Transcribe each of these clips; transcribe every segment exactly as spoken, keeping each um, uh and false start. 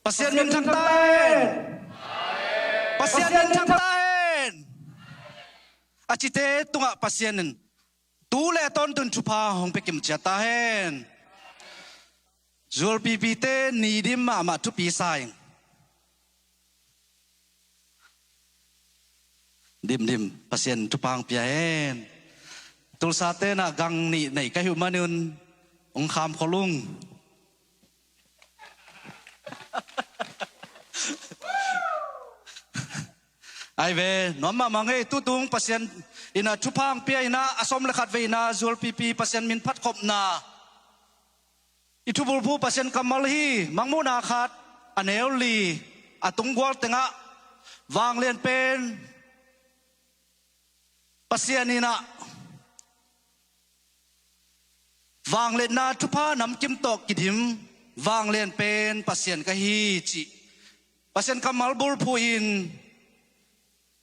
Pasian min thang ta hen. Pasian min thang ta hen. A cite tungah Pasian in tu le tawntung thupha hong pia kimciat ta hen. Zualpipite ni dim mahmah thupi sa ing. Dimdim, Pasian thupha hong pia hen. Tulsa tenah gang nih nei ka hih uh manin hong kham khol ung. Ai ve, nuam mahmah ngei. Tutung Pasian inah thupha hong pia inah a sawm le khat vei inah Zualpipi Pasian min phatkhopna i thubulphuh Pasian kammal hi. Mangmuhna khat a neu li a tunggual tengah vanglian pen Pasian inah vangliatna thupha namkim tawh kidim vanglian pen Pasian ka hi cih Pasian kammal bulphuh in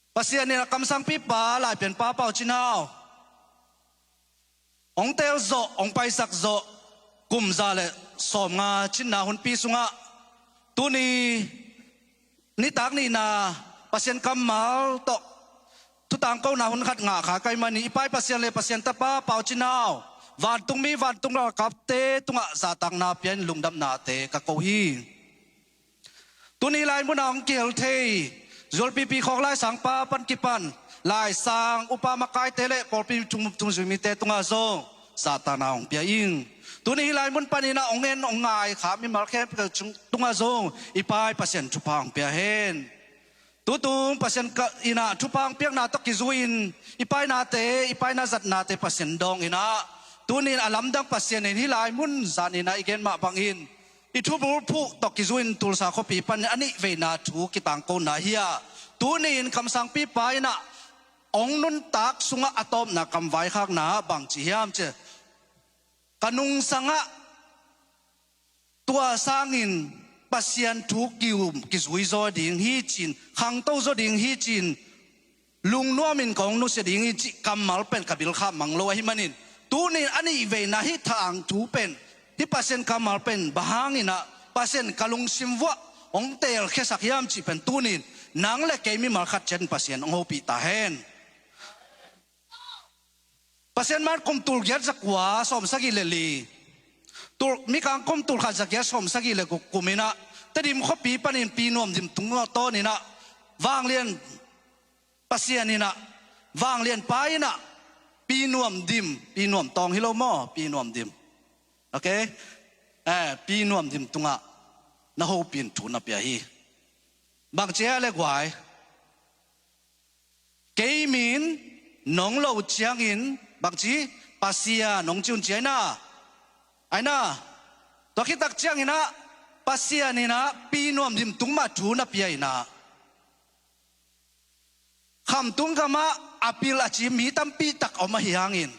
Pasian inah kamsangpipa laipianpa Pau Cin Hau hong teel zawh, hong paisak zawh kum za le sawmnga cinna hunpi sungah tuni nitak nihna Pasian kammal tawh thutangkona hun khat ngah kha ka hih manin i pai Pasian le Pasian tapa Pau Cin Hau, vantungmi vantung galkapte tungah zahtakna pia in lungdamnate ka ko hi. Tuni lai munah hong kihel thei Zualpipi khawk laisangpa pan kipan laisang upa makaite le pawlpi thum, thumzui mite tungah zong zahtakna hong pia ing. Tuni hih lai mun paninah hong en hong ngai kha mimal khempeuh tungah zong i pai Pasian thupha hong pia hen. Tutung Pasian ka inah thupha hong piakna tawh kizui-in i painate, i paina zatnate Pasian dawng inah tunin a lamdang Pasian in hih lai mun zan inah i gen mah bangin i thubulphuh tawh kizui-in Tulsa khuapi panin a nih veina thu kitangkona hi-a, tuni-in kamsangpipa inah hong nuntak sungah a tawpna kamvaikhakna bangci hiam ci-a, ka nungsangah tua sangin Pasian thu ki-um kizui zaw ding hi ci-in, khangto zaw ding hi ci-in, lungnuamin kong nusia ding hi cih kammal pen ka bilkha mang lo ahih manin, tunin a nih veina hih thangthu pen, hih Pasian kammal pen bang hanginah Pasian ka lungsim vuah hong teelkhiasak hiam cih pen tunin nang le kei mimal khat ciatin Pasian hong hopih ta hen. Pasian man kum tulgiat zakua sawmsagih le li, tul, mikang kum tulkhat zagiat sawmsagih le guk kum inah Tedim khuapi panin Pi Nuam Dim tungah tawn inah vanglian Pasian inah, vanglianpa inah Pi Nuam Dim, Pi Nuam Tawng hi lo maw, Pi Nuam Dim. Ok? Eh, Pi Nuam Dim tungah na hopin thu na pia hi. Bang ci a le guai? Kei min nong lo ciangin bangci Pasian nong ci un ci a inah, a inah, tua khit tak cianginah Pasian inah Pi Nuam Dim tung mah thu na pia inah khamtung gamah a pil a cim mi tampi tak om ahi hangin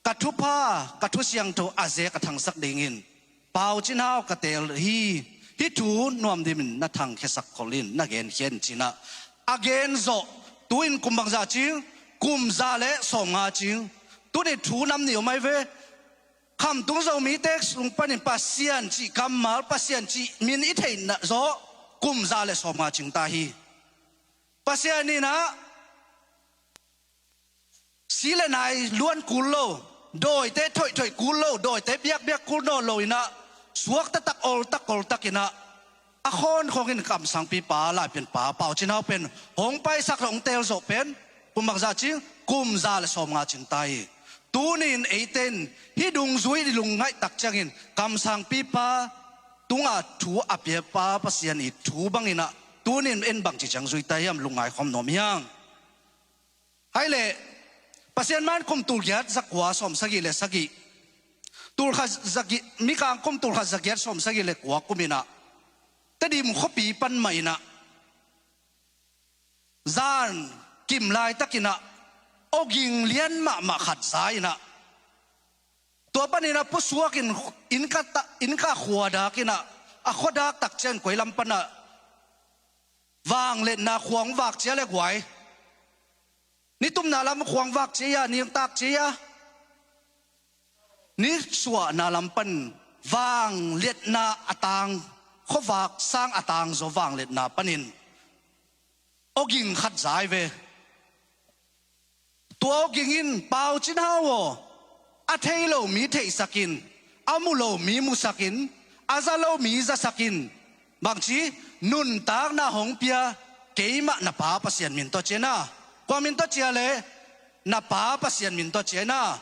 ka thupha, ka thu siangtho a zek a thangsak dingin Pau Cin Hau ka teel hi. Hih thu Nuam Dim in na thangkhiasak khol in na genkhia in ci-inah a gen zawh. Tu-in kum bangzah cing? Kum za le sawmnga cing. Tuni thu nam nih om ahi ve. Khamtung Zomite sung panin Pasian cih kammal, Pasian cih min i theihna zawh kum za le sawmnga cing ta hi. Pasian inah si le nai luan kul lo, dawite thoihthoih kul lo, dawite biakbiak kul nawn lo inah suak taktak, ol tak, ol tak inah a khawnkhong in kamsangpipa, laipianpa Pau Cin Hau pen hong paisak le hong teel zawh pen kum bangzah cing? Kum za le sawmnga cing ta hi. Tuni-in eite in hih dungzui i lungngaih tak ciangin kamsangpipa tungah thu a piapa Pasian i thu banginah tuni-in en bangci ciang zui ta hiam, lungngai khawm nuam hiang. Hai leh, Pasian man kum tulgiat zakua sawmsagih le sagih, tulkhat zagi-, mikang kum tulkhat zagiat sawmsagih le kua kum inah Tedim khuapi pan mah inah zan kim laitakinah awging lian mahmah khat za inah tua paninah pusuakin innka ta-, innka khuadak inah a khuadak tak ciang koi lam panah vangliatna khuang vak cia le guai. Nitumna lam khuang vak cia, ningtak cia. Nisuahna lam pan vangliatna a tang khuavak sang a tangzaw vangliatna panin awging khat za hi ve. Tua awging in, Pau Cin Hau aw, a thei lo mi theihsak in, a mu lo mi musak in, a za lo mi zasak in, bangci, nuntakna hong pia keimah na Pa Pasian min tawh ci a na. Kua min tawh ci a leh, na Pa Pasian min tawh ci a na.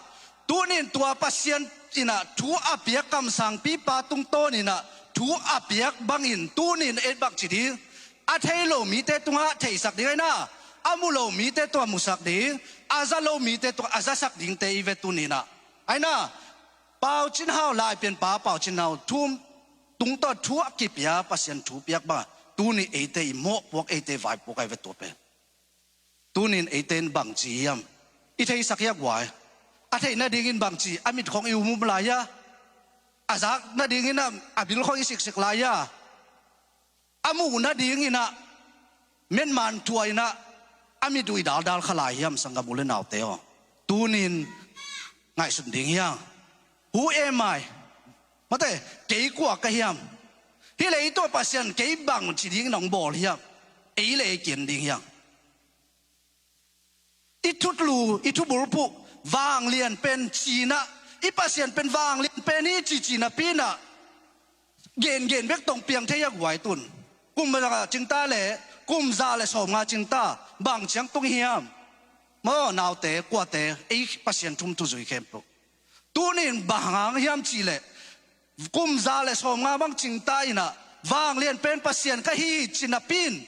Tunin tua Pasian in ah thu a piak, kamsangpipa tungtawn in ah thu a piak bangin tunin ei bangci ding, a thei lo mite tungah theihsak ding a hi na, a mu lo mite tungah musak ding, a za lo mite tungah a zasak dingte i ve tunin ah. A hi na, Pau Cin Hau, Laipianpa Pau Cin Hau thu tungtawn thu a kipia, Pasian thu piak bangah tuni eite i mawhpuak, eite vaipuak a hi ve tua pen. Tunin eite in bangci hiam i theisak hi a, guai? A theih nadingin bangci, a mit khong i umum lai a, a zak nadingin a, a bil khong i siksik lai a, a muh nadingin ah menman thuah in ah a mit uh i daldal kha lai hiam, sanggam u le naute aw? Tunin ngaihsun ding hiam. Who am I? Mate, kei kua ka hiam? Hih leitung ah Pasian kei bangci dingin hong bawl hiam? Ei le ei ki-en ding hiam? I thutlu, i thubulphuh, vanglian pen ci-in ah, i Pasian pen vanglian pen hi ci, ci napi-in ah gengen bek tawh hong piang thei a, guai, tun. Kum za cingta le, kum za le sawmnga cingta, bang ciang tung hiam? Maw, naute, kuate, ei Pasian thu um thuzui khempeuh. Tunin bang hang hiam cih leh, kum za le sawmnga bang cingta in ah, vanglian pen Pasian ka hi ci napi-in,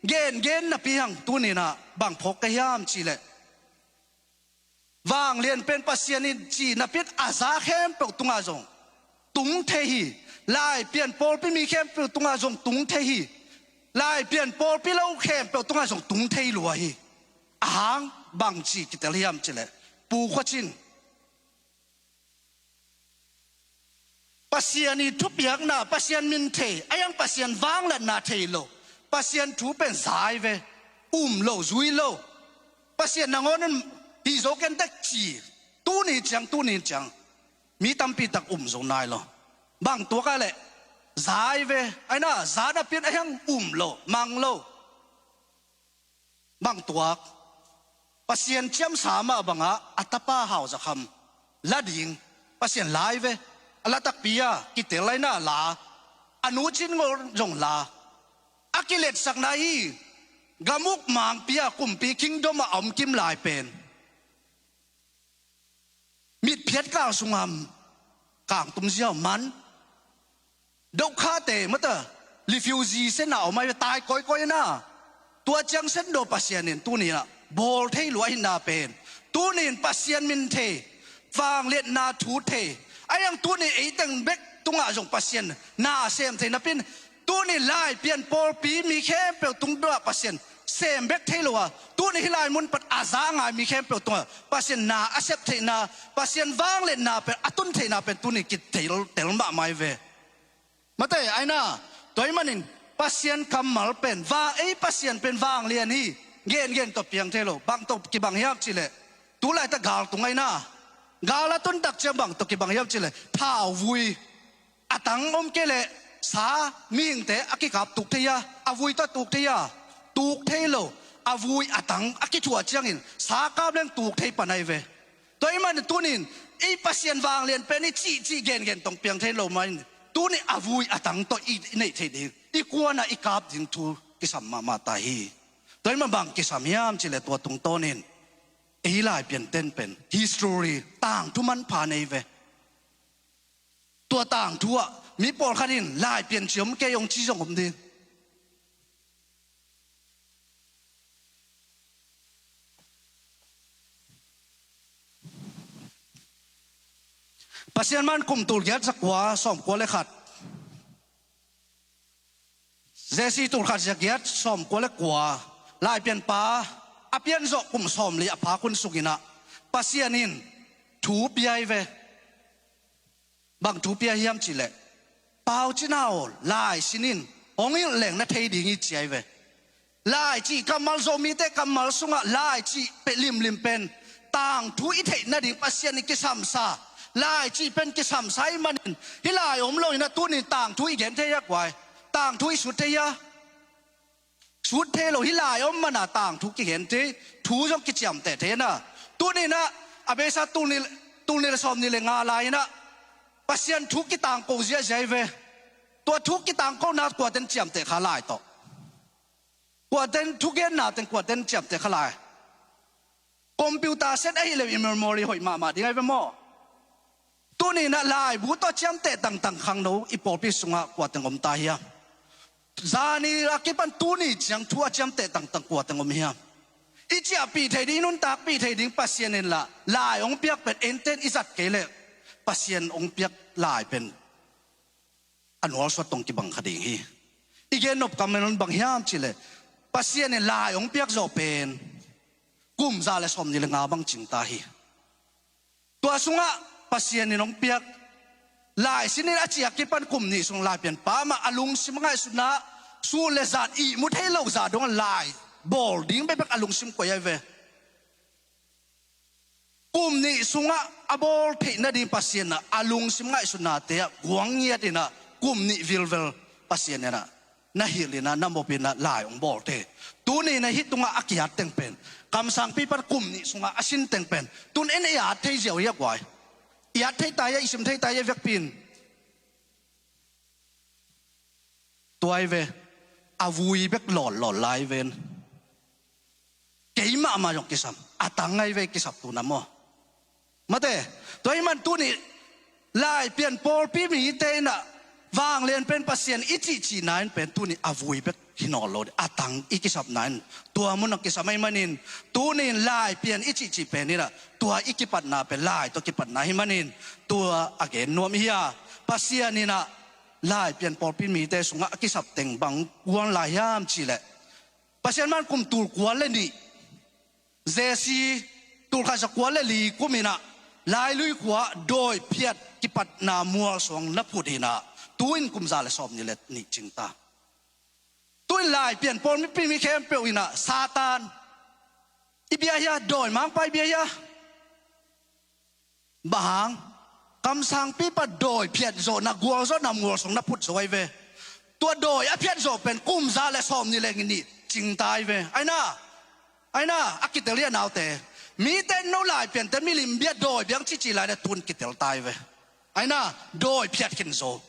gengen napi hang, tunin ah bang phawk ka hiam cih leh, vanglian pen Pasian hi ci napi-in a za khempeuh tungah zong tung thei hi. Laipian pawlpi mi khempeuh tungah zong tung thei hi. Laipian pawlpi lo khempeuh tungah zong tung thei lua hi. A hang bangci kitel hiam cih leh, Pu Khua Cin, Pasian i thupiakna, Pasian min thei, a hi hang Pasian vangliatna thei lo, Pasian thu pen za hi ve, um lo, zui lo. Pasian nangawn in hih zo ken tek ci, tuni ciang, tuni ciang mi tampi tak um zo nai lo. Bang tuak a leh, za hi ve, a hi na, za napi-in a hi hang um lo, mang lo. Bang tuak? Pasian ciamsa mah bangah a tapa Hau Za Kham la ding, Pasian la hi ve. A la takpi a kitel lai na la, a nu Cin Ngol zong la. A kiletsakna hi, gam uk mangpi a kumpi kingdom ah a om kim lai pen, mitphiat kal sungah kangtum ziau man. Dokhate mata, refugee sen a om a, tai kawikawi na. Tua ciang Sendaw Pasian in tuni-in ah bawl thei lua ahihna pen, tuni-in Pasian min thei, vangliatna thu thei, a hi hang tuni-in ei teng bek tungah zong Pasian na sem thei napi-in, tuni-in Laipian pawlpi mi khempeuh tung dongah Pasian sem bek thei lo a, tuni-in hih lai mun pan a za a ngai mi khempeuh tungah Pasian na a sep theihna, Pasian vangliatna pen a tun theihna pen tuni-in kitel tel mahmah hi ve. Mate, a hi na, tua ahih manin Pasian kammal pen, va, ei Pasian pen vanglian hi, gengen tawh piang thei lo. Bang tawh kibang hiam cih leh, tu laitak gal tung a hi na, gal a tun tak ciang bang tawh kibang hiam cih leh, thauvui a tang om kei leh sa mihingte a kikap tuk thei a, a vui tawh tuk thei a, tuk thei lo, a vui a tang a kithuah ciangin sa kap leng tuk thei pan ahi ve. Tua ahih manin tuni-in ei Pasian vanglian pen hi cihcih gengen tawh piang thei lo manin, tuni-in a vui a tang tawh i neih theih ding, i kuanah i kap ding thu kisam mahmah ta hi. Tua ahih manin bang kisam hiam cih leh, tua tungtawnin ei Laipianten pen history, tangthu manpha nei ve. Tua tangthu ah mi pawlkhat in Laipian ci om kei hong ci zong om ding. Pasian man kum tul giat za kua sawm kua le khat, J C tul khat za giat sawm kua le kua, Laipianpa a pian zawh kum sawmli a phak hun sungin ah Pasian in thu pia hi ve. Bang thu pia hiam cih leh, Pau Cin Hau, lai sin in, hong hilh leng na thei ding hi, ci ahi ve. Lai cih kammal Zomite kammal sungah lai cih pen limlim pen tangthu i theih nading Pasian in kisamsa, lai cih pen kisamsa ahih manin hih lai om lo-in ah tuni-in tangthu i gen thei hi a, guai. Tangthu i sut thei a, sut thei lo hi lai om mana tangthu kigen thei, thu zong kiciamteh thei na. Tuni inah a beisa tul nih, tul nih le sawm nih le nga lai inah Pasian thu kitangko ziahziah hi ve. Tua thu kitangkona kuaten ciamteh kha lai tawh? Kuaten thugenna teng kuaten ciamteh kha lai? Computer set ahileh i memory hoih mahmah ding ahi ve maw? Tuni inah laibu tawh ciamteh tangtang khangno i pawlpi sungah kuateng om ta hiam? Zani a kipan tuni ciang thu a ciamteh tangtang kuateng om hiam? I ciahpih thei ding, i nuntakpih thei ding Pasian in lah lai hong piak pen enten i zat kei leh Pasian hong piak lai pen a nualsuat tong kibang kha ding hi. I gen nop kammal bang hiam cihleh, Pasian in lai hong piak zawh pen kum za le sawm nih le nga bang cing ta hi. Tua sungah Pasian in hong piak lai sin in a ciah kipan kum nih sung Laipianpa mah a lungsim a ngaihsutna, suh le zan ihmu thei lo zah dong lai bawl ding bekbek a lungsim koih ahi ve. Kum nih sungah a bawl theih nading Pasian ah a lungsim ngaihsutnate ah guang ngiat inah kum nih vilvel Pasian inah na hilh inah na mop inah lai hong bawl thei. Tuni inah hih tungah a kiat teng pen, kamsangpi pan kum nih sungah a sin teng pen tun en i at thei ziau hi a guai. I at thei ta hi a, i sim thei ta hi a vekpi in. Tua hi ve, a vui bek lawllawl lai ven. Kei mahmah zong kisam, a tang ahi ve kisap tuna maw? Mate, tua hi man tuni Laipian pawlpi mite inah vanglian pen Pasian i cihcihna in pen tuni a vui bek hi nawn lo, a tang i kisapna in tua munah kisam ahi manin, tuni in Laipian i cihcih pen inah tua i kipatna pen lai tawh kipatna hi manin tua a gen nuam hi a. Pasian inah Laipian pawlpi mite sungah a kisap teng bang kuan lai hiam cihleh, Pasian man kum tul kua le nih, J C tul khat za kua le li kum inah Lailui khua dawi phiat kipatna mualsuang na phut inah tu in kum za le sawm nih le nih cing ta. Tu in Laipian pawlpi mi khempeuh inah Satan i bia hi a, dawimangpa i bia hi a. Bang hang? Kamsangpipa dawi phiat zawhna, gual zawhna mualsuang na phut zo ahi ve. Tua dawi a phiat zawh pen kum za le sawm nih le nih cing ta ahi ve. Aina, aina, a kitel hi a naute. Mite no Laipiante milim bia dawi biang cici lai le tun kitel ta ahi ve. Aina, dawi phiat khin zo.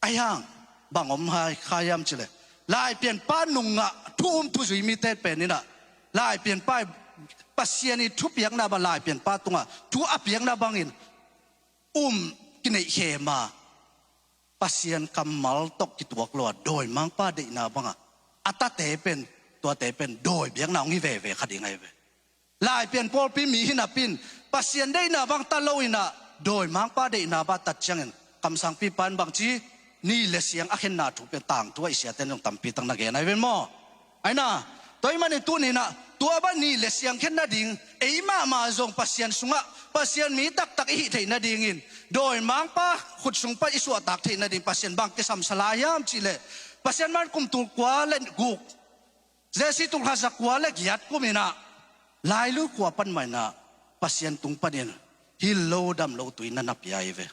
Ahi hang, bang om hai kha hiam cihleh, Laipianpa nungah thu um thuzui mite pen inah Laipianpa, Pasian i thupiakna bang, Laipianpa tungah thu a piakna bangin um kineihkhem a, Pasian kammal tawh kituak lo a, dawimangpa deihna bangah a tate pen, tuate pen dawi biakna hong hi veve kha ding ahi ve. Laipian pawlpi mi hi napi in Pasian deihna bang ta lo inah dawimangpa deihna bang tat ciangin kamsangpipa in bangci ni le siang a khenna thu pen tangthu a i siate in zong tampi tak na gen ahi ve maw? Aina, tua ahih manin tuni inah tua bang ni le siang khen nading, ei mahmah zong Pasian sungah Pasian mi taktak i hih theih nadingin dawimangpa khut sung pan i suahtak theih nading Pasian bang kisam sa lai hiam cihleh, Pasian man kum tul kua le guk, J C tul khat za kua le giat kum inah Lailui khua pan mah inah Pasian tung panin hilh lo dam lo tui na na pia hi ve.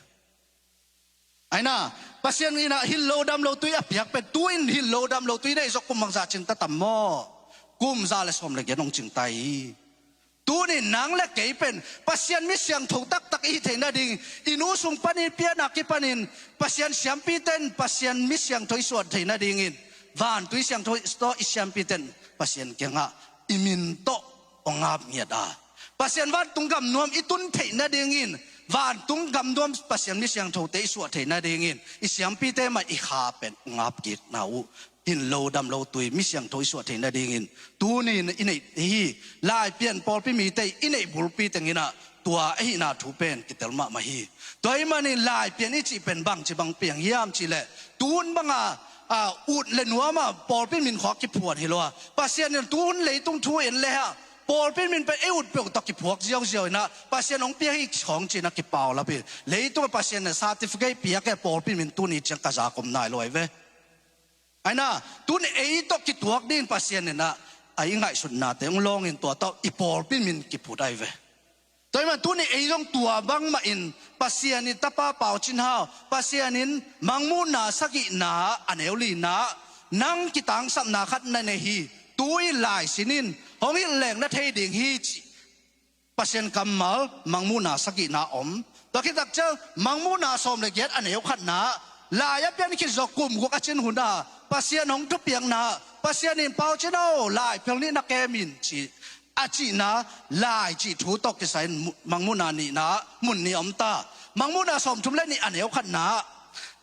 Aina, Pasian inah hilh lo dam lo tui a piak pen tu in hilh lo dam lo tui na i zok kum bang za cing ta tam maw? Kum za le sawm le giat hong cing ta hi. Tuni nang le kei pen Pasian mi siangtho taktak i hih theih nading, i nu sung panin piana kipanin Pasian siampite in Pasian mi siangtho i suah theih nadingin vantui siangtho tawh i siampite in Pasian kiangah i min tawh hong ap ngiat a, Pasian vantung gamnuam i tun theih nadingin vantung gamnuam Pasian mi siangthote i suah theih nadingin i siampite mah i kha pen hong ap kikna uh. Hilh lo dam lo tui mi siangtho i suah theih nadingin tuni in i neih hi. Laipian pawlpi mite i neih bulpi teng inah tua ahihna thu pen kitel mahmah hi. Tua ahih manin Laipian i cih pen bangci bang piang hiam cihleh, tun banga, a, ut le nuama pawlpi min khawng kiphuan hi lo a, Pasian in tun leitung thu en le ha pawlpi min pen ei ut peuh tawh kiphuak ziauziau inah Pasian hong pia hi khawng ci-inah kipaulap hi. Leitung a Pasian in certificate piak e, pawlpi min tuni ciang ka zak om nai lo ahi ve. Aina, tun ei tawh kituak dingin Pasian inah a i ngaihsutnate hong lawngin tua tawh i pawlpi min kiphut ahi ve. Tua ahih manin tuni ei zong tua bangmah in Pasian in Tapa Pau Cin Hau, Pasian in Mangmuhna sagihna a neu lina, nang kitangsapna khat na nei hi, tu-in lai sin in, hong hilh leng na thei ding hi, cih Pasian kammal Mangmuhna sagihna om. Tua khit tak ciang Mangmuhna sawm le giat a neu khatna, lai a pian khit zawh kum guk a cin hun a, Pasian hong thupiakna, Pasian in Pau Cin Hau, lai phel nih na kem in, ci a cihna, lai cih thu tawh kisai in mu-, Mangmuhna nihna mun nih om ta. Mangmuhna sawmthum le nih a neu khatna,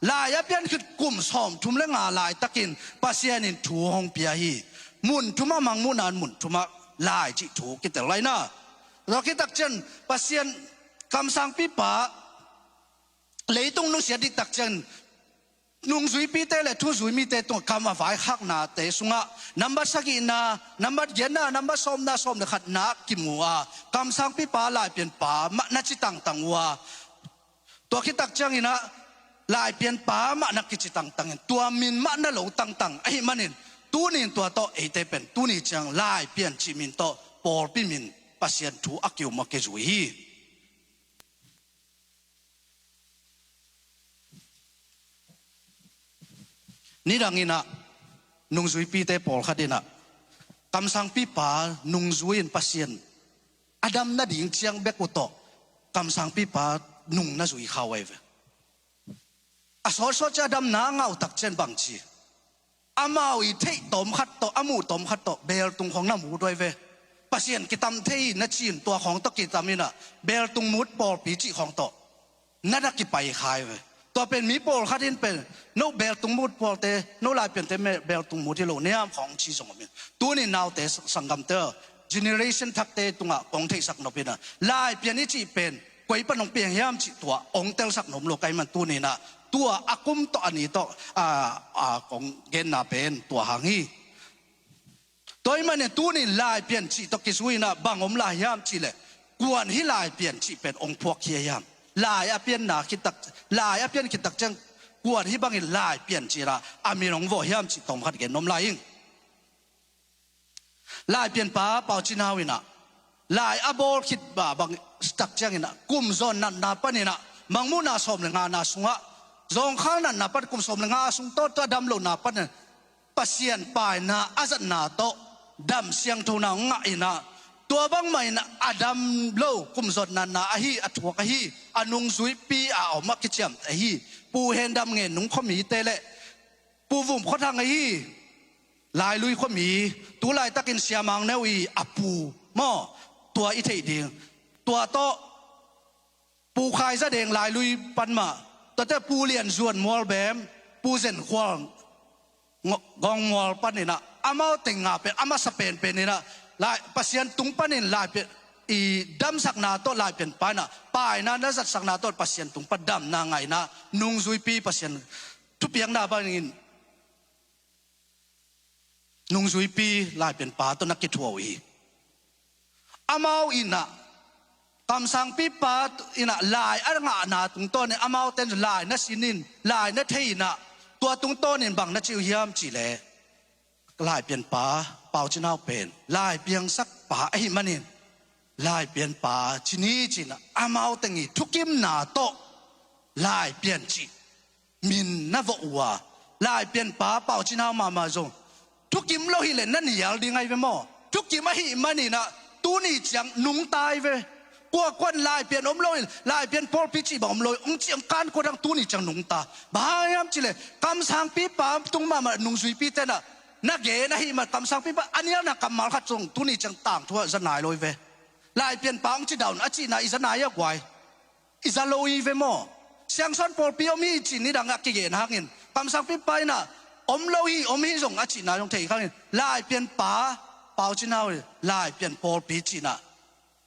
lai a pian khit kum sawmthum le nga laitakin Pasian in thu hong pia hi. Mun thumah Mangmuhna mun thumah lai cih thu kitel lai na. Tua khit tak ciang Pasian kamsangpipa leitung nusia dik tak ciang nungzuipite le thuzui mite tungah kam a vaikhaknate sungah nambat sagihna, nambat giatna, nambat sawmna, sawm le khatna kimu a, kamsangpipa laipianpa mah na ci tangtang uh a, tua khit tak ciangin ah laipianpa mah na kici tangtangin, tua min mah na lo tangtang ahih manin, tunin tua tawh eite pen tuni ciang laipian cih min tawh pawlpi min Pasian thu a kium a kizui hi. Nidang in ah nungzuipite pawlkhat in ah kamsangpipa nungzui in Pasian a dam nading ciang bek uh tawh kamsangpipa nung na zui kha uh ahi ve. A sawtsawt ciang a damna a ngah uh tak ciang bang ci, amau i theih tawm khat tawh, a muh tawm khat tawh beeltung khawng na mut uh ahi ve. Pasian kitam thei hi na ci-in tua khawng tawh kitam in ah beeltung mut pawlpi cih khawng tawh na na kipai kha hi ve. Tua pen mi pawlkhat in pen, no beeltung mut pawlte, no laipiante me-, beeltung mut hi lo niam khawng ci zong om in. Tunin naute, sa-, sanggamte, generation thakte tungah kong theihsak nop in ah laipian i cih pen koi pan hong piang hiam cih tua hong telsak nuam lo ka hih man tunin ah tua a kum tawh a ni tawh, a, a, kong genna pen tua hang hi. Tua ahih manin tunin laipian cih tawh kizui in ah bang om lai hiam cih leh, kuan hi laipian cih pen hong phuak khia hiam? Lai a pianna khit tak, lai a pian khit tak ciang kuan hi bangin laipian cih in ah a min hong vawh hiam cih tawm khat gen nuam lai ing. Laipianpa Pau Cin Hau in ah lai a bawl khit bang tak ciangin ah kum zawn natna panin ah Mangmuhna sawm le ngana sungah, zawngkhal natna pan kum sawm le nga sung tawh tua a dam lohna panin Pasian paaina a zatna tawh dam siangthona hong ngah in ah, tua bangmah in a dam lo kum zawn natna ahi, a thuak ahi, a nungzuipi a om a kiciamteh ahi Pu Hen Dam Ngen Nung khuamite le Pu Vum Khua Thang ahi Lailui khuami, tu laitakin Sia Mang Neu i a pu maw, tua i theih ding. Tua tawh Pu Khai Za Deng Lailui pan mah, tuate Pu Lian Zuan Mual Bem, Pu Zen Khual Ngo-, Gawng Mual panin ah, amau teng nga pen a masa penpen in ah, lai, Pasian tung panin laipian i damsakna tawh laipianpa in ah paaina na zatsakna tawh Pasian tung pan damna ngah in ah nungzuipi Pasian thupiakna bangin nungzuipi laipianpa tawh na kithuah uh hi. Amau in ah kamsangpipa in ah lai a ngahna tungtawnin amaute in lai na sin in, lai na thei in ah, tua tungtawnin bang na ci uh hiam cih leh, laipianpa Pau Cin Hau pen laipiangsakpa ahih manin laipianpa ci ni ci-in ah amau teng i thukimna tawh laipian cih min na vawh uh a, laipianpa Pau Cin Hau mahmah zong thukim lo hi leh na nial ding ahi ve maw? Thukim ahih manin ah tuni ciang nungta hi ve. Kuakuan laipian om lo hi, laipian pawlpi cih bang om lo hi, hong ciang kan kua dang tuni ciang nungta. Bang hang hiam cih leh kamsangpipa tung mahmah nungzuipite in ah na gen ahih man kamsangpipa a nialna kammal khat zong tuni ciang tangthu ah za nai lo hi ve. Laipianpa hong ci dawn a cihna i za nai a guai. I za lo hi ve maw? Siangsawn pawlpi om hi cih nidang a kigen hangin kamsangpipa in ah om lo hi, om hi zong a cihna zong thei hangin laipianpa Pau Cin Hau hi, laipian pawlpi cihna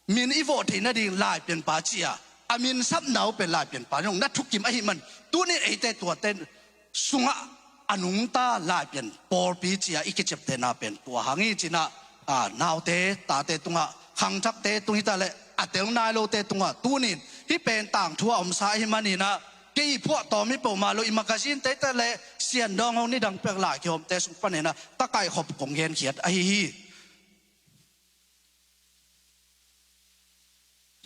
min i vawh theih nading laipianpa ci-a a min sapna uh pen laipianpa zong na thukim ahih man tunin eite tuate sungah a nungta laipian pawlpi ci-a i kiciaptehna pen tua hang hi ci-in ah, a, naute, tate tungah, khangthakte tung hi ta leh a tel nai lote tungah tunin hih pen tangthu a omsa ahih manin ah kei i phuahtawm hi peuhmah lo, i magazine-te hi ta leh Sian Dawng Hong nidang pek lai kihawmte sung panin ah ka kaihkhop kong genkhiat ahi hi.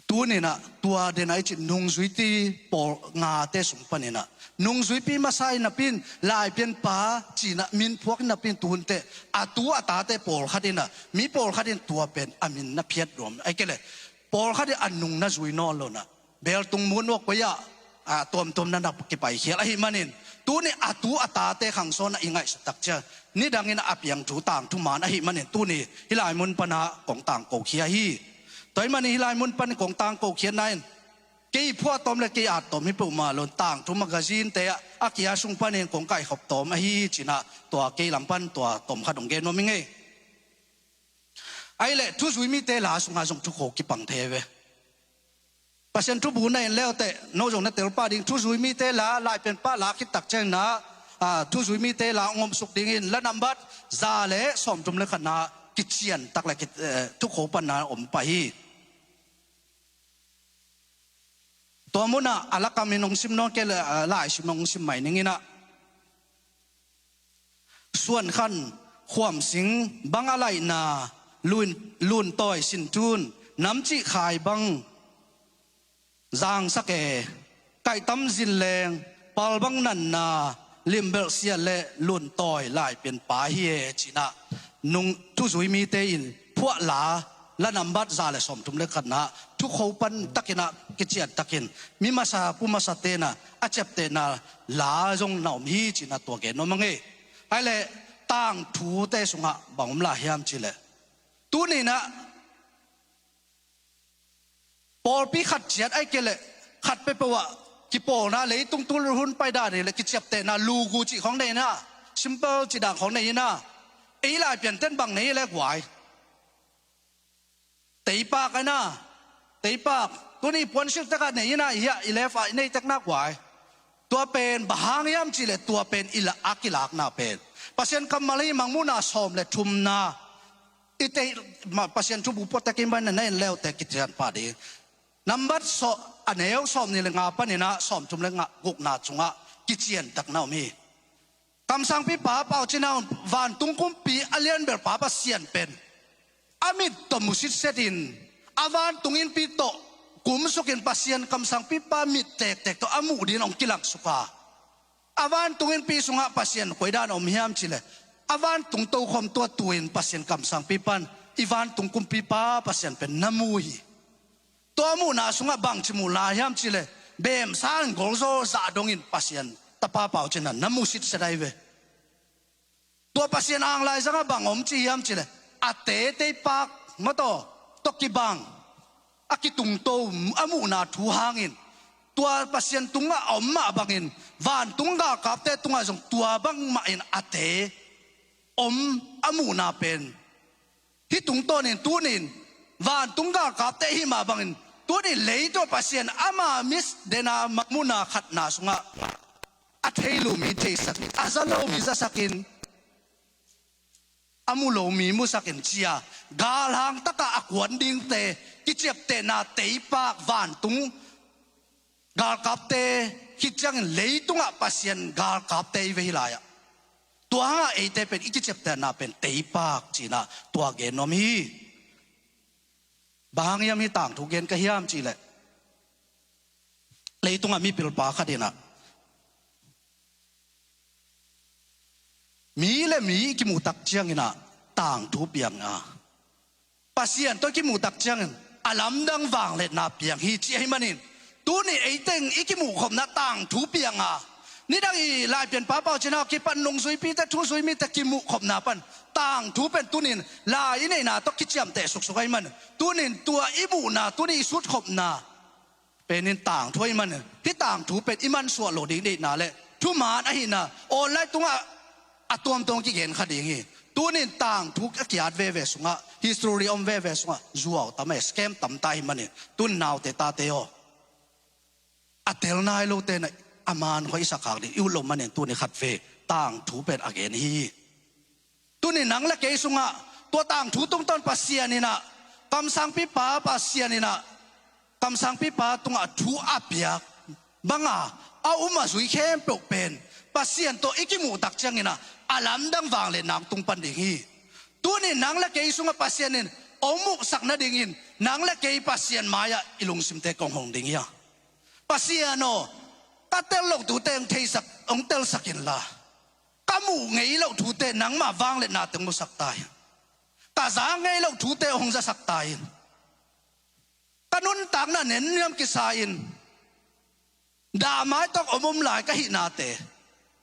Tuninah tua denah i cih nungzuipi pawl ngate sung paninah nungzuipi masa in napi in laipianpa cinah min phuak in napi in tuhunte a tu a tate pawlkhat inah mi pawlkhat in tua pen a min na phiat duam ai ke le pawlkhat in a nung na zui nawn lonah beltung munuak poi-ah a tuamtuam na na kipaikhial ahih manin tuni a tu a tate khangsawnah i ngaihsut tak ciang nidangin a piang thu tangthu man ahih manin tuni hih lai mun panah kong tangko khia hi. Tua ahih manin hih lai mun pan kong tangko khiatna in kei phuahtawm le kei attawm hi peuhmah lo in tangthu magazine-te ah a kia sung panin kong kaikhop tawm ahi cinah tua kei lam pan tua tawm khat hong gen nuam hi ngei. Ahih leh thuzui mite la sungah zong thukho kipang thei ve. Pasian thubu na en leuteh no zong na telpah ding thuzui mite la laipianpa la khit tak cianginah thuzui mite la hong omsuk dingin la nambat za le sawmthum le khatna kician tak le thukho panna om pah hi. Tua munah a lakamin hong sim nawn kei le laisim hong sim mai ninginah Suankhan, khuamsing bang a laihna, lun, luntawi sintun, namcih khai bang zangsak e, kaihtam zinleng, pal bang nanna, limbelh siat le luntawi laipianpa hi e cinah nung thuzui mite in phuahla la nambat za le sawmthum le khatna thukho pan takinah kician takin mi masa pu masa tenah a ciaptehna la zong na om hi cinah tua gen nuam a ngei. Ahih leh tangthute sungah bang om lai hiam cih leh tuninah pawlpi khat ciat ahih kei leh khat peuhpeuh ah kipawlna leitung tul hun paidan hi leh kiciaptehna lugu cih khawng nei inah simple cih dan khawng nei inah ei laipianten bang nei hi leh guai teipak a na teipak tuni puansilh tekah nei inah hiah i lef ah i nei tekna guai. Tua pen bang hang hiam cih leh tua pen i la a kilakna pen Pasian kammal hi mangmuhna sawm le thumna i tei Pasian thubu puatek in bang na en leuteh kician pah ding. Nambat a neu sawmnih le nga paninah sawmthum le nga gukna cungah kician takna om hi. Kamsangpipa Pau Cin Hau in vantung kumpi a lianbelpa Pasian pen a mit tawh mu sitset in a vantung innpi tawh kumsukin Pasian kamsangpipa mit tektek tawh a muh dingin hong kilangsuk a a vantung innpi sungah Pasian koidan om hiam cih leh a vantung tokhom tua tu-in Pasian kamsangpipa in i vantung kumpipa Pasian pen na mu hi. Tua muhna sungah bangci muh lai hiam cih leh beemsa in golzaw zah dongin Pasian tapa Pau Cin Hau na mu sitset ahi ve. Tua Pasian ang laizangah bang om ci hiam cih leh a te teipak mataw tawh kibang a kitungto a muhna thu hangin tua Pasian tungah a om mah bangin vantung galkapte tungah zong tua bangmah in a te om a muhna pen hih tungtawnin tunin vantung galkapte hih mah bangin tunin leitung Pasian ama mi dena mangmuhna khatna sungah a thei lo mi theisakin a za lo mi zasakin a mu lo mi musakin cia galhang takah a kuan dingte kiciaptehna teipak vantung galkapte khit ciangin leitungah Pasian galkapte i ve hi lai-ah tua hangah eite pen i kiciaptehna pen teipak cinah tua gen nuam hi. Bang hang hiam hih tangthu gen ka hiam cih leh leitungah mipilpa khat inah mi le mi i kimuh tak cianginah tangthu piang a Pasian tawh i kimuh tak ciangin a lamdang vangliatna piang hi ci ahih manin tuni eiteng i kimuh khopna tangthu piang a nidang i laipianpa Pau Cin Hau kipan nungzuipite thuzui mite kimuh khopna pan tangthu pen tunin lai i neihna tawh kiciamteh suksuk ahih manin tunin tua i muhna tuni i sutkhopna penin tangthu ahih manin hih tangthu pen i mansuah lo ding deihna le thuman ahihna online tungah a tuamtuam kigen kha ding hi. Tunin tangthu a kiat veve sungah history om veve sungah zuau tam e scam tamta ahih manin tun naute tate aw a tel nai lote na a man khua i sakkhak ding i ut lo manin tuni khat ve tangthu pen a gen hi. Tuni nang le kei sungah tua tangthu tungtawn Pasian inah kamsangpipa Pasian inah kamsangpipa tungah thu a piak banga a um a zui khempeuh pen Pasian tawh i kimuh tak cianginah a lamdang vangliatna hong tung pan ding hi. Tuni nang le kei sungah Pasian in hong muhsak nadingin nang le kei Pasian mai-ah i lungsimte kong hong ding hi a. Pasian aw, ka tel loh tute hong theisak, hong telsak inla, ka muh ngei loh tute nangmah vangliatna teng musak ta in. Ka za ngei loh tute hong zasak ta in. Ka nuntakna nenniam kisa in, dahmai tawh om om lai ka hihnate,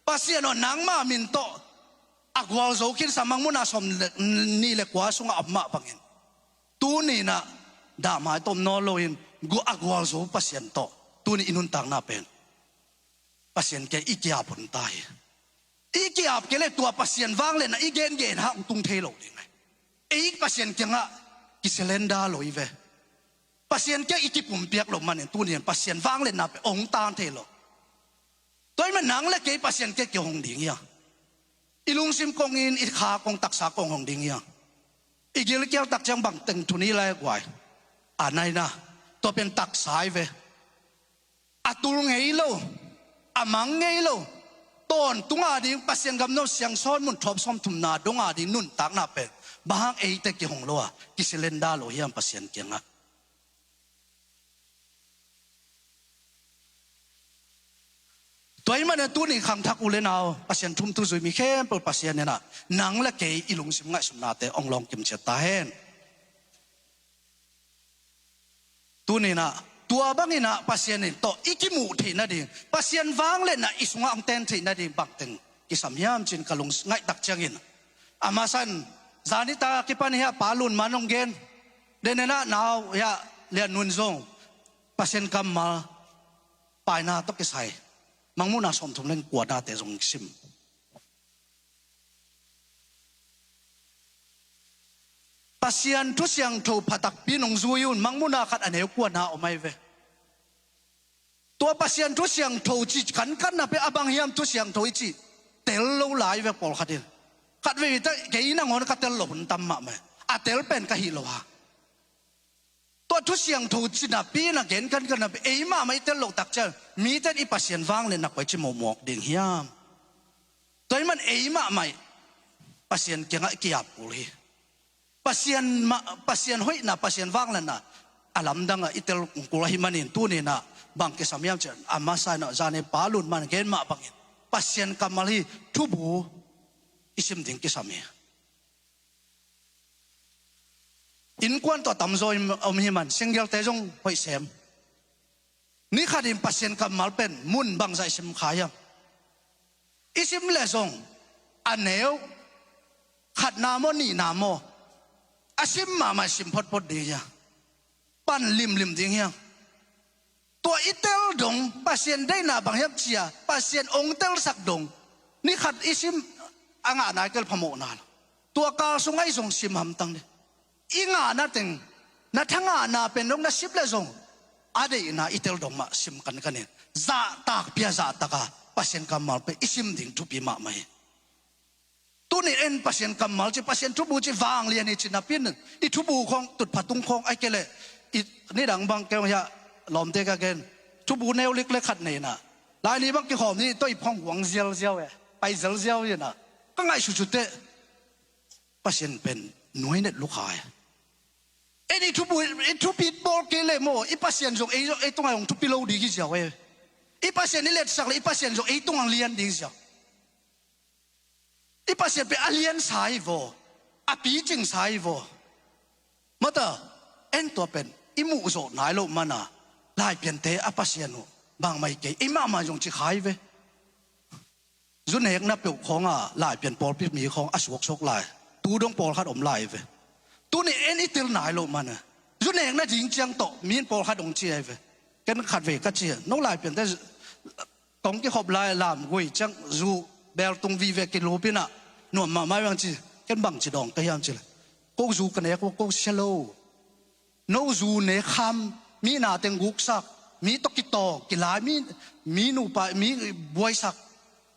Pasian aw, nangma min tawh a gualzo khin sa, Mangmuhna sawm le, nih le kua sungah a om mah bangin, tuni-in ah dahmai tawh om nawn loin gu-, a gualzo Pasian tawh tuni i nuntakna pen Pasian kiang i ki-ap hun ta hi. I ki-ap kei leh tua Pasian vangliatna i gengen hang hong tung thei lo ding hi. Ei Pasian kiangah kisurrender lo hi ve. Pasian kiang i kipumpiak loh manin tuni-in Pasian vangliatna pen hong tang thei lo. Tua ahih manin nang le kei Pasian kiang kihong ding hi a. I lungsim kong in, i kha kong, taksa kong hong ding hi a. I gilkial tak ciang bangteng thu ni lai guai. A naina, tua pen taksa hi ve. A tul ngei lo, a mang ngei lo, tawntung a ding, Pasian gam no siangsawn mun thawp sawmthumna dong a ding nuntakna pen bang hang eite kihong lo a, kisurrender lo hiam Pasian kiangah? Tua ahih manin tuni khangthak u le nau, Pasian thu um thu zui mi khempeuh Pasian in ah nang le kei i lungsim ngaihsutnate hong lawng kim ciat ta hen. Tuni-in ah tua bangin ah Pasian in tawh i kimuh theih nading, Pasian vangliatna i sungah hong ten theih nading bangteng kisam hiam ci-in ka lung ngaih tak ciangin, a masa in zani tak a kipan hiah Pa Lun Man hong gen, den in ah nau hiah Lian Nun zong Pasian kammal paina tawh kisai Mangmuhna sawmthum le kuanate zong sim. Pasian thu siangtho pha takpi in hong zui un, Mangmuhna khat a neu kuana om ahi ve. Tua Pasian thu siangtho cih kankanna pen a bang hiam, thu siangtho i cih tel lo lai ve pawlkhat in. Khat vei tak kei nangawn ka tel loh hun tam mahmah. A tel pen ka hih lo a. Tua thu siangtho cih napi-in a gen kankanna pen ei mahmah i tel loh tak ciang mite in i Pasian vangliatna koi ci mawkmawk ding hiam? Tua ahih manin ei mahmah Pasian kiangah i ki-ap kul hi. Pasian mah, Pasian hoihna, Pasian vangliatna a lamdang ah i tel kul ahih manin tuni-in ah bang kisam hiam cih leh, a masa in ah zani Pa Lun Man gen mah bangin Pasian kammal hi, thubu i sim ding kisam hi. Innkuan tawh tamzaw om hi man, single-te zong hoih sem. Ni khat in Pasian kammal pen mun bangzah i sim kha hiam? I sim leh zong a neu khatna maw, nihna maw, a sim mahmah i sim photphot ding hiam? Pan limlim ding hiam? Tua i tel dong Pasian deihna bang hiam ci-a Pasian hong telsak dong ni khat i sim a ngah nai kei leh phamawh na lo. Tua kal sungah i zong sim hamtang ding. I ngahna teng, na thangahna pen dong na sim leh zong a deihna i tel dong mah sim kankan in, zahtak pia zahtaka Pasian kammal pen i sim ding thupi mahmah hi. Tuni en Pasian kammal ci, Pasian thubu ci vanglian hi ci napi-in i thubu khawng tutpha tung khawng, ahih kei leh i nidang bang kei hong hiah lawmte ka gen, thubu neu lik le khat nei in ah Laili bang kikhawm ni, tua i phawng guang zialziau e, pai zialziau in ah ka ngaihsut sut teh Pasian pen nuai net lukha e. En i thubu, i thupi bawl kei leh maw, i Pasian zong ei, ei tungah hong thupi lo ding hi ziau e. I Pasian i liansak leh i Pasian zong ei tungah lian ding ziau. I Pasian pen a liansa hi vaw, a picingsa hi vaw. Mata, en tua pen i muh zawh nai loh mana, Laipiante a Pasian uh bangmah hi kei, ei mahmah zong ci kha hi ve. Zu nekna peuh khawngah Laipian pawlpi mi khawng a suaksuak lai, tu dong pawlkhat om lai hi ve. Tuni en i tel nai loh mana, zu nekna ding ciang tawh mi in pawlkhat hong ci ahi ve. Ken khat vei ka ci a, no Laipiante kong kikhop lai lamgui ciang zu beltung vive kilup in ah nuam mahmah veng ci. Ken bangci dawng ka hiam cih leh, ko zu ka nek uh, ko sia lo. No zu nek kham, mi na teng guksak, mi tawh kitawng kilai, mi, mi nupa, mi buaisak,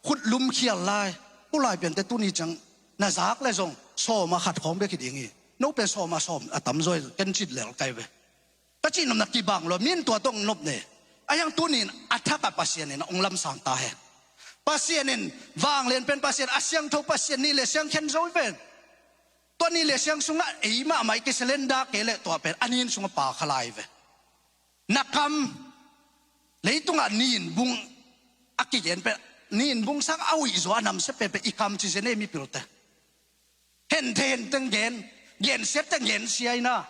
khut lumkhial lai. Ko Laipiante tuni ciang na zak leh zong sawm ah khat khawng bek hi ding hi. No pen sawm ah sawm a tamzaw hi, ken cih lel ka hi ve. Ka cihnopna kibang lo, mi in tua tawh hong nop ne. Ahi hang tuni in a thak ah Pasian in hong lamsang ta hen. Pasian in, vanglian pen Pasian, a siangtho Pasian, nih leh siang khen zo hi ven. Tua ni le siang sungah ei mahmah i kisalenda kei leh tua pen a nin sungah pa kha lai ve. Na kam, leitungah nin bung a kigen pen, nin bung sang a uih zaw a namsia pen pen i kam ci zen ei mipilte. Henthe henteng gen, gensia teng gensia ina.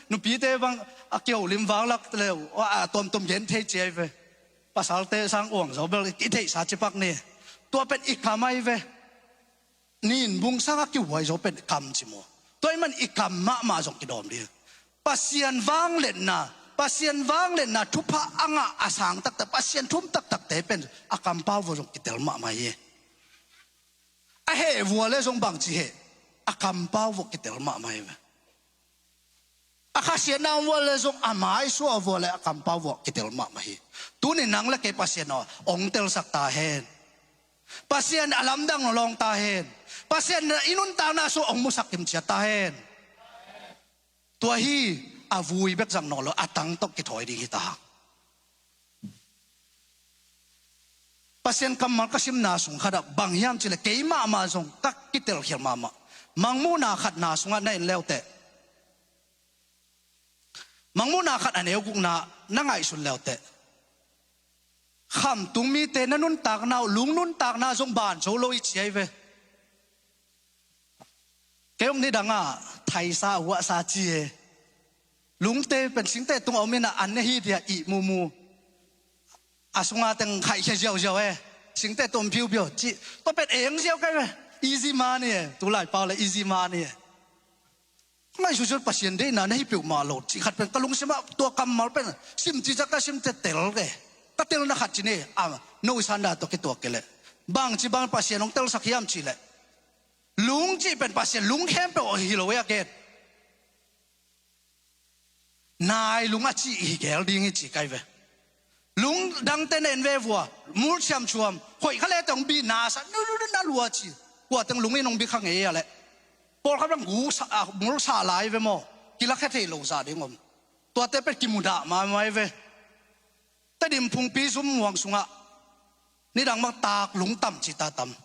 Nupite bang a kiholim vanglak leu a tuamtuam gen thei ciai ve. Pasalte sang uang zaw bel i theihsa cipak ni. Tua pen i kam ai ve. Nin bung sang a kihuai zaw pen kam ci maw? Tua i man i kam mahmah zong kidawm ding. Pasian vangliatna, Pasian vangliatna thupha a ngah a sang taktak, Pasian thum taktakte pen a kampau vua zong kitel mahmah hi. A heh vua le zong bangci heh, a kampau vua kitel mahmah hi ve. A khasiatna om vua le zong, a maisuah vua le a kampau vua kitel mahmah hi. Tuni nang le kei Pasian aw, ong telsak ta hen. Pasian a lamdang lawng ta hen. Pasian i nuntakna sung ong musak kimciat ta hen. Tua hi, a vui bek zang nawn lo, a tang tawh kithawi ding hi ta hang. Pasian kammal ka simna sung khatah bang hiam cileh kei mahmah zong ka kitelkhial mahmah. Mangmuhna khatna sungah na en leuteh, Mangmuhna khat a neu gukna na ngaihsun leuteh, khamtung mite na nuntakna uh, lung nuntakna zong ban zo lo i ciai ve. Kei ong nidangah thaisa huahsa ci e. Lungte pen singte tungah om inah an ne hi dia ih mumu. A sunga teng khaihkhia ziauziau e. Singte tung om phiupiau ci. Tua pen eng ziau kai ve. Easy money e. Tulai pau le easy money e. Ngaihsutsuat Pasian deihna na hi peuhmah lo cih khat pen ka lungsimah tua kammal pen sim cicak ka sim tetel ke. Ka telna khat ci ni a no i sanda tua kituak ke leh bangci bang Pasian hong telsak hiam cih leh lung cih pen Pasian lung khempeuh hi lo e a gen. Nai lung a cih hi gel ding hi ci kai ve. Lung dangte na en ve vua, mul siamsuam, hoih kha le teng bi nasa, nu, nu, nu, na lua ci. Kua teng lung in hong bi kha ngei a leh. Pawlkhat bang gu sa, a, mul sa lai ve maw. Kilakhia thei lo za ding om. Tuate pet kimudah mahmah ve. Tedim phungpi zum muang sungah. Nidang bang tak lung tam ci ta tam.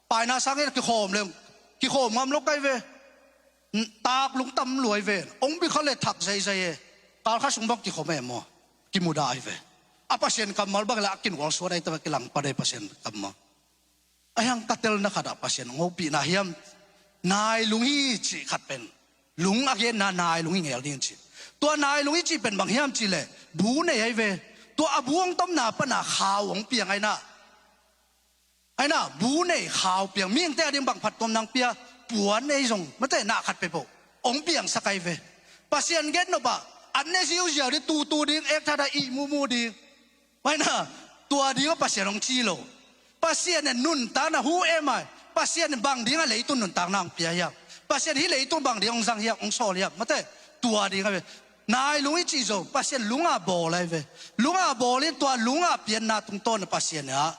Paina sangin kikhawm le, kikhawm ngam lo kai ve. Tak lung tam luai ve. Ong bi kha le thak zeizei e. Kal kha sung bang kikhawm e maw. Kimudah ai ve. A Pasian kammal bang la a kinual suat ai ta kilang pa dei Pasian kammal. A hiang ka telna khatah Pasian ong hopihna hiam. Nai lung hi cih khat pen. Lung a genna nai lung hi ngel ding cih. Tua nai lung hi cih pen bang hiam cih leh. Bu nei ai ve. Tua a bu hong tomna pana khau hong piang ai na. Aina, bu nei khau piang, mihingte a ding bang phattuam nang pia, puan ei zong, mate na khat pe po, ong piangsak ai ve. Pasian gen nop ah, an ne ziuziau ding, tutu ding, ek thada ih mumu ding. Aina, tua ding a Pasian ong ci lo. Pasian in nuntakna hu em ai, Pasian in bang ding a leitung nuntakna ong pia hiam. Pasian hi leitung bang ding ong zang hiam, ong sawl hiam, mate, tua ding a ve. Nai lung i ci zo, Pasian lung a bawl ai ve. Lung a bawl in tua lung a pianna tungtawn a Pasian a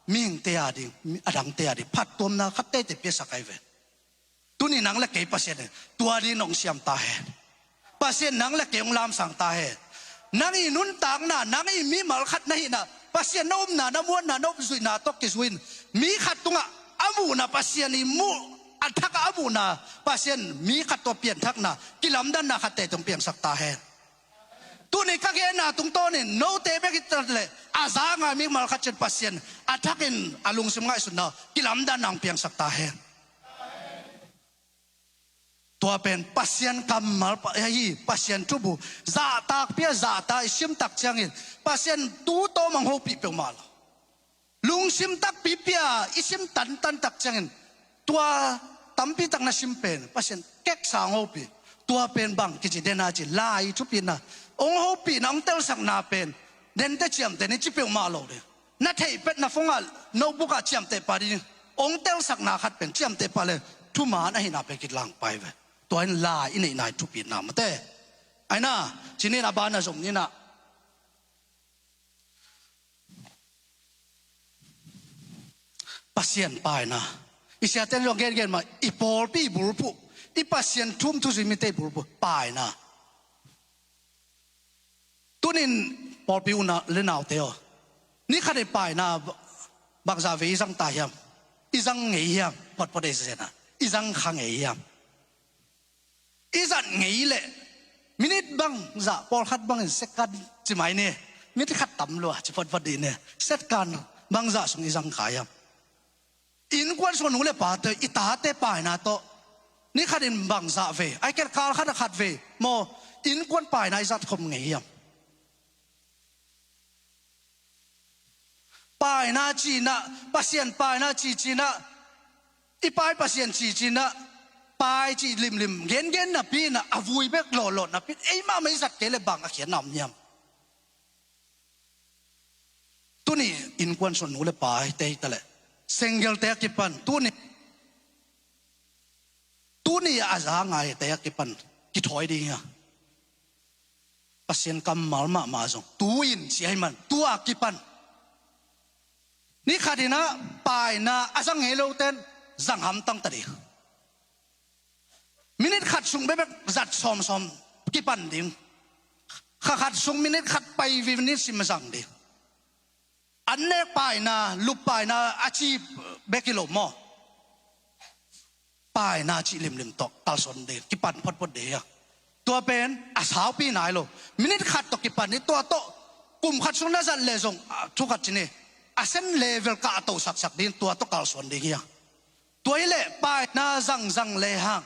mihingte a ding, a dangte a ding phattuamna khat teitei piasak ai ve. Tuni nang le kei Pasian in tua ding nong siam ta hen. Pasian nang le kei hong lamsang ta hen. Nang i nuntakna, nang i mimal khat na hihna, Pasian na umna, na muanna, na upzuihna tawh kizui in mi khat tungah a muhna Pasian i muh, a thak a muhna Pasian mi khat tawh pianthakna, kilamdanna khat teitei hong piangsak ta hen. Tuni ka genna tungtawnin note bek i tat leh a za ngai mimal khat ciat Pasian a thakin a lungsim ngaihsutna kilamdanna hong piangsak ta hen. Tua pen Pasian kammal pa, hi Pasian thubu zahtak pia zahtak i simtak ciangin Pasian tu tawm hong hopih peuhmah lo. Lungsim takpi pia i sim tantan tak ciangin tua tampi tak na sim pen Pasian keksa hong hopih. Tua pen bang kici dena ci lai thupitna hong hopihna hong telsakna pen dente ciamteh ni ci peuhmah lo ding. Na theih pet na phone ah notebook ah ciamteh pah ding. Hong telsakna khat pen ciamteh pah le thuman ahihna pen kilang pai ve. Tua in lai i neihna i thupitna mate. Aina cinin a ban a zom nina Pasian paina. I siaten zong gengen mah i pawlpi i bulphuh, i Pasian thum thuzui mite i bulphuh paina. Tunin pawlpi u le naute aw, ni khat i paina bangzah vei i zang ta hiam? I zang ngei hiam? Photphot ei sesena i zang kha ngei hiam? I zat ngei leh minit bangzah, pawlkhat bangin second ci mai ni. Minit khat tam lua ci photphot dih ni. Second bangzah sung i zang kha hiam? Innkuan sung nu le pate, i tate paina tawh ni khatin bangzah vei, ai ken kal khat a khat vei maw, innkuan paina i zat khop ngei hiam? Paina cinah, Pasian paina cicinah, i pai Pasian cicinah, pai ci limlim gengen napi inah, a vui bek lawhlawh napi in, ei mahmah i zat kei le bang a khiatna om hiam? Tuni innkuan sung nu le pa hi tei ta leh, senggelte a kipan tuni, tuni a za ngaite a kipan kithawi ding hi a. Pasian kammal mahmah zong tu in ci ahi man, tua kipan ni khatinah paina a zang ngei loten zang hamtang ta ding. Minit khat sung bekbek zat sawmsawm kipan ding. Kha khat sung minit khat pai vi minit sim zang ding. An nek paina, lup paina a ci bek hi lo maw? Paina cih limlim tawh kalsuan ding, kipan photphot ding hi a. Tua pen a saupi nai lo. Minit khat tawh kipan hi, tua tawh kum khat sung na zat leh zong, ah, thu khat ci ni, a sen level kah a to saksak ding, tua tawh kalsuan ding hi a. Tua hi leh paina zangzang lehang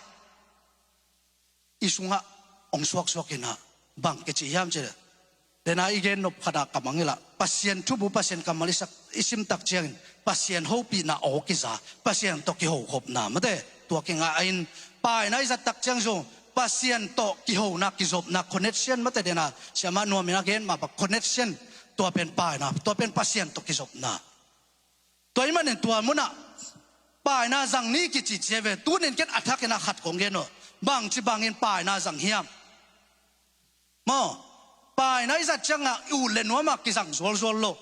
i sungah hong suaksuak inah bang kici hiam cih leh, dena i gen nop khatah ka mang hi lah, Pasian thubu, Pasian kammal i sak, i sim tak ciangin Pasian hopihna aw kiza, Pasian tawh kihokhopna mate, tua kingah a in paina i zat tak ciang zong Pasian tawh kihona, kizopna, connection mate, dena siamah nuamin a gen mah bang connection, tua pen paina, tua pen Pasian tawh kizopna. Tua ahih manin tua munah paina zang ni kici ci ve. Tunin ken a thakin a khat kong gen uh. Bangci bangin paina zang hiam? Maw, paina i zat ciangah i ut le nuamah kizang zualzual lo.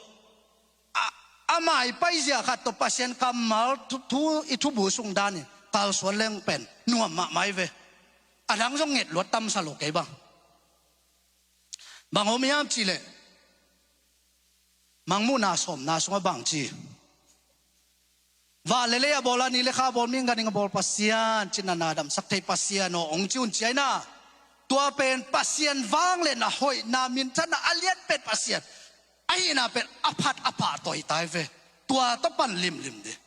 A, a maipaizia khat tawh Pasian kammal thu, thu, i thubu sung danin kalsuan leng pen nuam mahmah hi ve. A dang zong nget luat tamsa lo kei bang. Bang om hiam cih leh, Mangmuhna sawmna sungah bang ci? Van le lei a bawl, a ni le kha a bawl, mi ganhing a bawl Pasian, cina na damsak thei Pasian aw hong ci un ci ahi na. Tua pen Pasian vangliatna, hoihna, minthanna a lianpen Pasian ahihna pen a phat a pahtawi ta hi ve. Tua tawh pan limlim dih.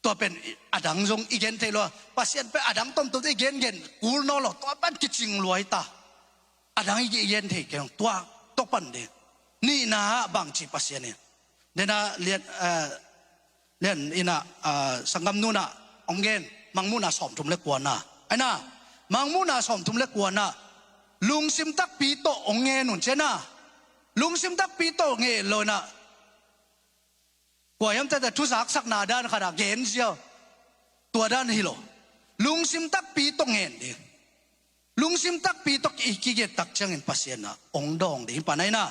Tua pen a dang zong i gen thei lo a, Pasian pen a dang tomtom i gengen kul nawn lo, tua pan kicing lua hi ta. A dang i gen thei kei, tua tawh pan dih. Nihna ah bangci Pasian in, dena lian, eh, lian inah, eh, sanggam nunah hong gen, Mangmuhna sawmthum le kuana. Aina, Mangmuhna sawmthum le kuana, lungsim takpi tawh hong ngen un ci aina. Lungsim takpi tawh ngen lo inah, kua hiam tete thu zaksakna dan khatah gen ziau. Tua dan hi lo. Lungsim takpi tawh ngen ding. Lungsim takpi tawh i kigen tak ciangin Pasian ah hong dawng ding. Pan aina,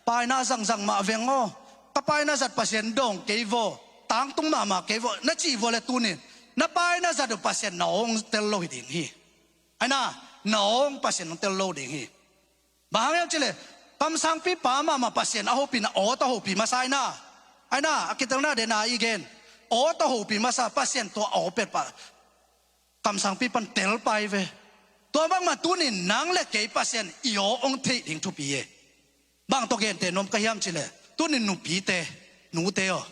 paina zangzang mah veng aw. Ka paina zat Pasian dawng kei vaw, tangtung mahmah kei vaw na cih vua le tunin na paina zat uh Pasian na aw hong tel lo hi ding hi. Aina, na aw hong Pasian hong tel lo ding hi. Bang hang hiam cih leh, kamsangpipa mahmah Pasian a hopihna aw tawh hopi masa aina. Aina, a kitelna dena i gen, aw tawh hopi masa, Pasian tua aw pen pa, kamsangpipan tel pai ve. Tua bangmah tunin nang le kei Pasian i aw hong theih ding thupi e. Bang tawh gente nuam ka hiam cih leh, tunin nupite, nute aw,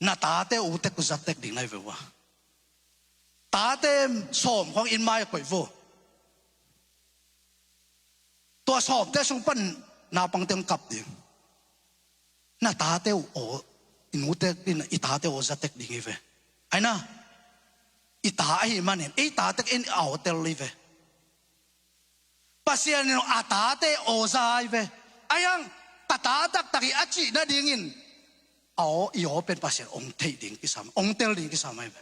na tate uh tek uh za tek ding na hi ve ua. Tate sawm khawng inn mai a koih vua. Tua sawmte sung pan naupangte hong kap ding. Na tate uh aw, i nute in i tate aw za tek ding hi ve. Aina, i ta ahih manin ei ta tek in a aw tel hi ve. Pasian in a tate aw za hi ve. Ahi hang ka ta taktak hi a cih nadingin a aw, i aw pen Pasian hong theih ding kisam, hong tel ding kisam ahi ve.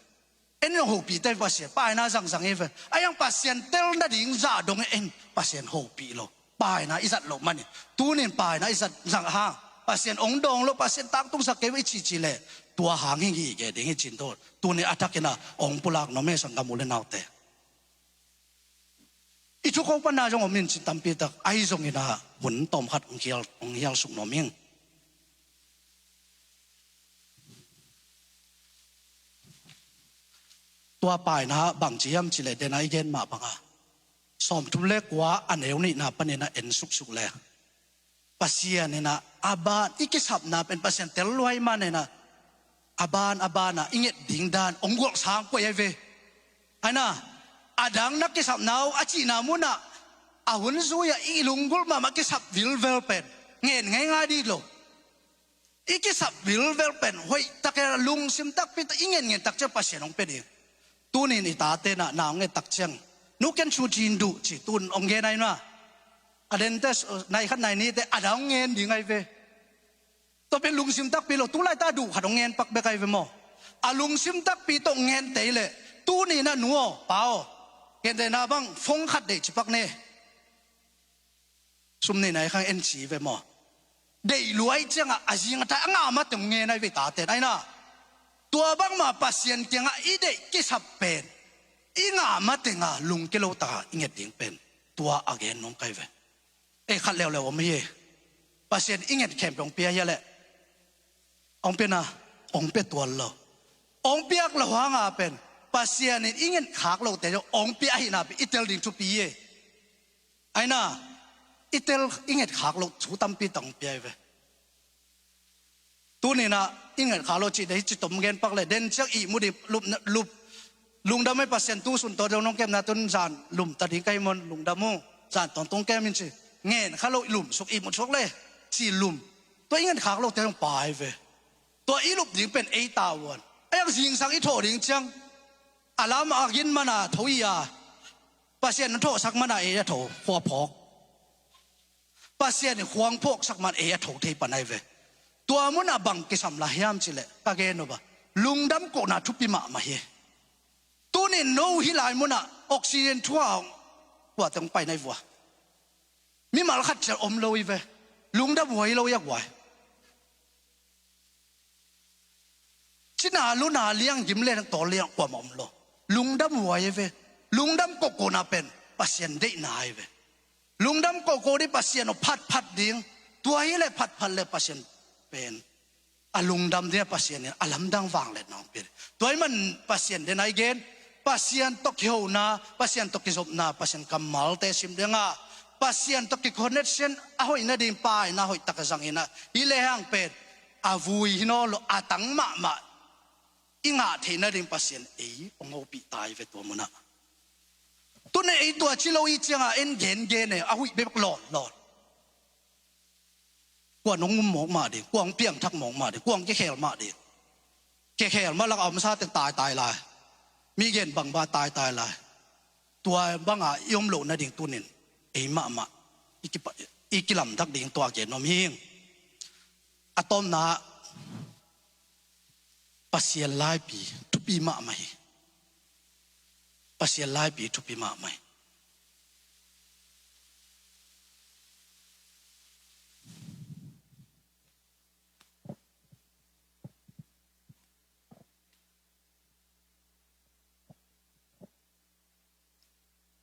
En in hong hopihte Pasian paina zangzang hi ve. Ahi hang Pasian tel nading zah dong en Pasian hopih lo. Paina i zat loh manin, tunin paina i zat zang hang Pasian hong dawng lo, Pasian tangtungsak kei ve i cihcih leh, tua hang hi ngei ding hi cin tawh tunin a thakin ah hong pulak nuam e sanggam u le naute. I thukhong panna zong om in cin tampi tak, ahi zongin ah hun tawmkhat hong hial, hong hial suk nuam ing. Tua paina bangci hiam cih leh, dena i gen mah banga, sawmthum le kua a neu nihna panin a en suksuk le, Pasian in a, a ban i kisapna pen Pasian tel lua ahih manin a, a ban a ban a i nget ding dan hong gualh sang pah hi ve. Ahi na, a dang na kisapna uh a cihna munah a hun zui-ah i lunggulh mahmah kisap vilvel pen ngen ngeingai ding lo. I kisap vilvel pen hoih takin a lungsim takpi tawh i ngen ngen tak ciang Pasian hong pia ding. Tuni-in i tate na, na hong nget tak ciang, "Nu, ken shu cin duh," ci, tun hong gen ahi na. A dente, nai khat nai nihte a dang hong ngen ding ahi ve. Tua pen lungsim takpi lo, tu laitak duh khat hong ngen pak bek ahi ve maw. A lungsim takpi tawh hong ngen tei leh, tuni-in a nu aw, pa aw, gentehna bang phone khat deih ci pak ni. Sum neihna i khang en ci ve maw. Deih lua ahih ciangah a zing a thai a ngah mateng hong ngen ahi ve i taten ahi na. Tua bangmah Pasian kiangah i deih kisap pen i ngah mateng a lungkia lo takin i nget ding pen tua a gen nuam ka hi ve. Ei, khat leuleu om hi. Pasian i nget khempeuh hong pia hi a leh, hong pia na, hong pia tuan lo. Hong piak lo hanga pen Pasian in i nget khak lote zong hong pia ahihna pen i tel ding thupi hi. Ahi na, i tel, i nget khak lo thu tampi tak hong pia hi ve. Tuni-in a i nget khak lo cih dei hi ci tom gen pak leh, den ciang ihmu ding, lup, lup, lungdam ei Pasian, tu sun tawh dong nong kepna tun zan lum ta ding ka hi maw, lungdam uh, zan tawntung kem in ci. Ngen kha lo, lum suk, ihmu suk leh, ci lum. Tua i nget khak lote hong pai ve. Tua i lup ding pen ei tavuan. A yak zingsang i thawh ding ciang, a lam a gin mana tho i a, Pasian in thawhsak mana ei a tho, khua phawk. Pasian in khuang phawksak man ei a tho thei pan ahi ve. Tua munah bang kisam lai hiam cih leh, ka gen uh ba, lungdam kohna thupi mahmah hi. Tuni-in no hih lai munah oxygen thuah hong, kua teng pai nai vua. Mimal khat ciat om lo hi ve. Lungdam huai lo hi a guai. Cina luna liang, gim le tawl liang kuamah om lo. Lungdam huai hi ve. Lungdam kohkohna pen Pasian deihna hi ve. Lungdam kohkoh ding, Pasian aw phatphat ding. Tua hi leh phatphat leh Pasian pen a lungdam ding a Pasian in a lamdang vangliatna hong pia ding. Tua ahih man Pasian den a i gen, Pasian tawh kihona, Pasian tawh kizopna, Pasian kammalte sim ding a, Pasian tawh kiconnection a hoih nading paina hoih tak a zang in a, hih lehang pen a vui hi nawn lo, a tang mahmah i ngah theih nading Pasian ei hong hopih ta hi ve tua munah. Tuni-in ei tua ci lo i ciangah en gengen e, a huih bek lawnlawn. Kua hong um mawk mah ding, kua hong piangthak mawk mah ding, kua hong kikhel mah ding. Kikhel mah lakah a omsa teng taitai lai. Mi gen bangbang taitai lai. Tua banga i om loh nading tuni-in ei mahmah i kipa-, i kilamdang ding tua gen nuam ing. A tawpna, Pasian laipi thupi mahmah hi. Pasian laipi thupi mahmah hi.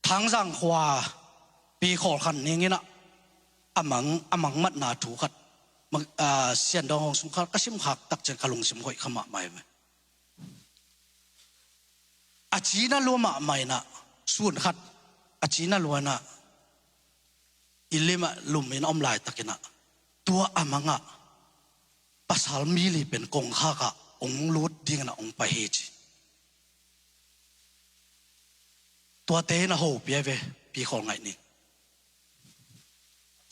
Thangzang khua Pi Khawl Khan Ning in a, a mang, a mang matna thu khat, mang, a, Sian Dawng Hong sung khat ka sim khak tak ciang ka lungsim hoih kha mahmah hi. A cina lua mahmah in a, sun khat a cina lua in a, i lim ah lum in a om laitakin a, tua a mangah pasal mi li pen kongkhak ah hong lut dingin a hong pai hi ci. Tuate in a hopih hi ve, Pi Khawl Ngaih Ning.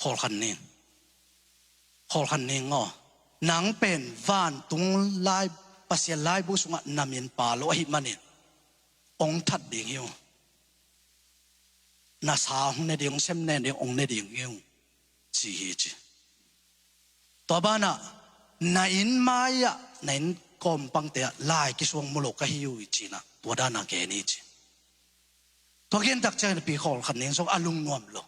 Khawl Khan Ning. Khawl Khan Ning aw. Nang pen vantung lai, Pasian laibu sungah na min pha lo ahih manin hong that ding hi ung. Na sa hong ne ding, hong sem ne ding, hong ne ding hi ung, ci hi ci. Tua banah, na inn mai-ah, na inn kawmpangte ah lai kisuang mu lo ka hi uh hi ci-in ah, tua dan a gen hi ci. Tua gen tak ciangin Pi Khawl Khan Ning zong a lungnuam lo.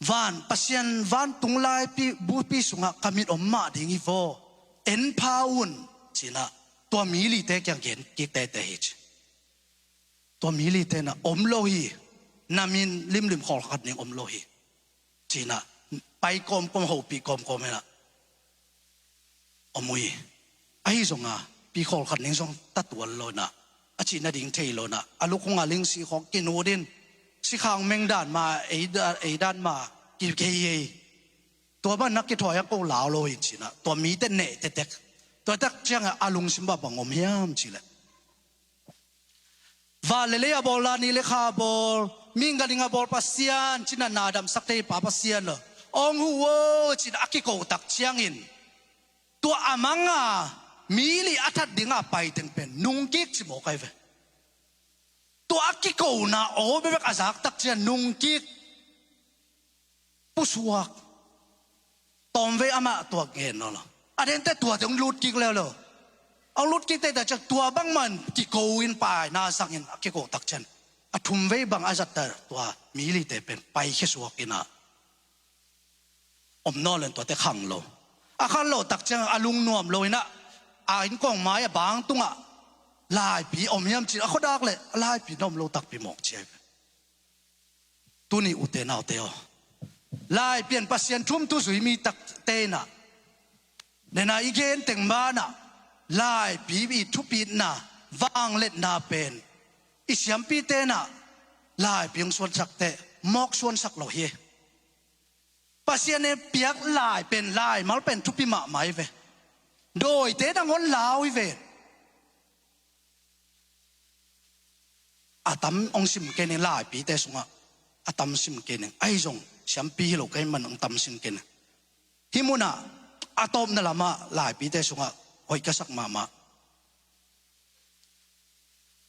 Van, Pasian vantung laipi, bupi sungah ka mit om mah ding hi vaw. En pha un, ci-in ah, tua mi lite kiang gen kik teitei hi ci. Tua mi lite in ah om lo hi, na min limlim Khawl Khan Ning om lo hi, ci-in ah, pai kawmkawm, hopih kawmkawm in ah om uh hi. Ahi zongin Pi Khawl Khan Ning zong ta tuan lo in ah, cih nading thei lo inah a lukhung a lingsih khawng kinut in, sikhang meng dan ma, ei da-, ei dan ma, kikei ei. Tua bang na kithawi a ko lau lo in ci inah tua mite neh tektek. Tua tak ciangah a lungsim bang bang om hiam cih leh, van le lei a bawl, la ni le kha a bawl, mihing ganhing a bawl Pasian ci inah na damsak thei pa Pasian lo, hong huh aw ci inah a kiko tak ciangin, tua a mang a mi li a that ding a pai teng pen nungkik ci mawk ahi ve. Tua a kikona aw bekbek a zak tak ciang nungkik, pusuak, tawmvei amah tua gen nawn lo. A dente tuate hong lutkik leuleu. Hong lutkik teh tak ciang tua bangmah in kiko in paina zangin a kiko tak ciang, a thumvei bang a zat ta tua mi lite pen paikhia suak inah om nawn lo in tuate khang lo. A khang lo tak ciang a lungnuam lo inah a innkong mai a bang tungah laipi om hiam ci inah a khuadak leh a laipi na om lo takpi mawk ci ahi ve. Tuni ute naute aw, laipian Pasian thumthu zui mi takte inah, dena i gen teng banah laipi i thupitna, vangliatna pen i siampite inah laipi hong suansak teh mawk suansak lo hi. Pasian in piak lai pen, laimal pen thupi mahmah hi ve. Dawite nangawn lau hi ve. A tam hong sim kei ning, laipite sungah a tam sim kei ning. Ahi zong siampi hi lo kei man hong tam sim kei ning. Hih munah a tawpna lamah laipite sungah hoih ka sak mahmah.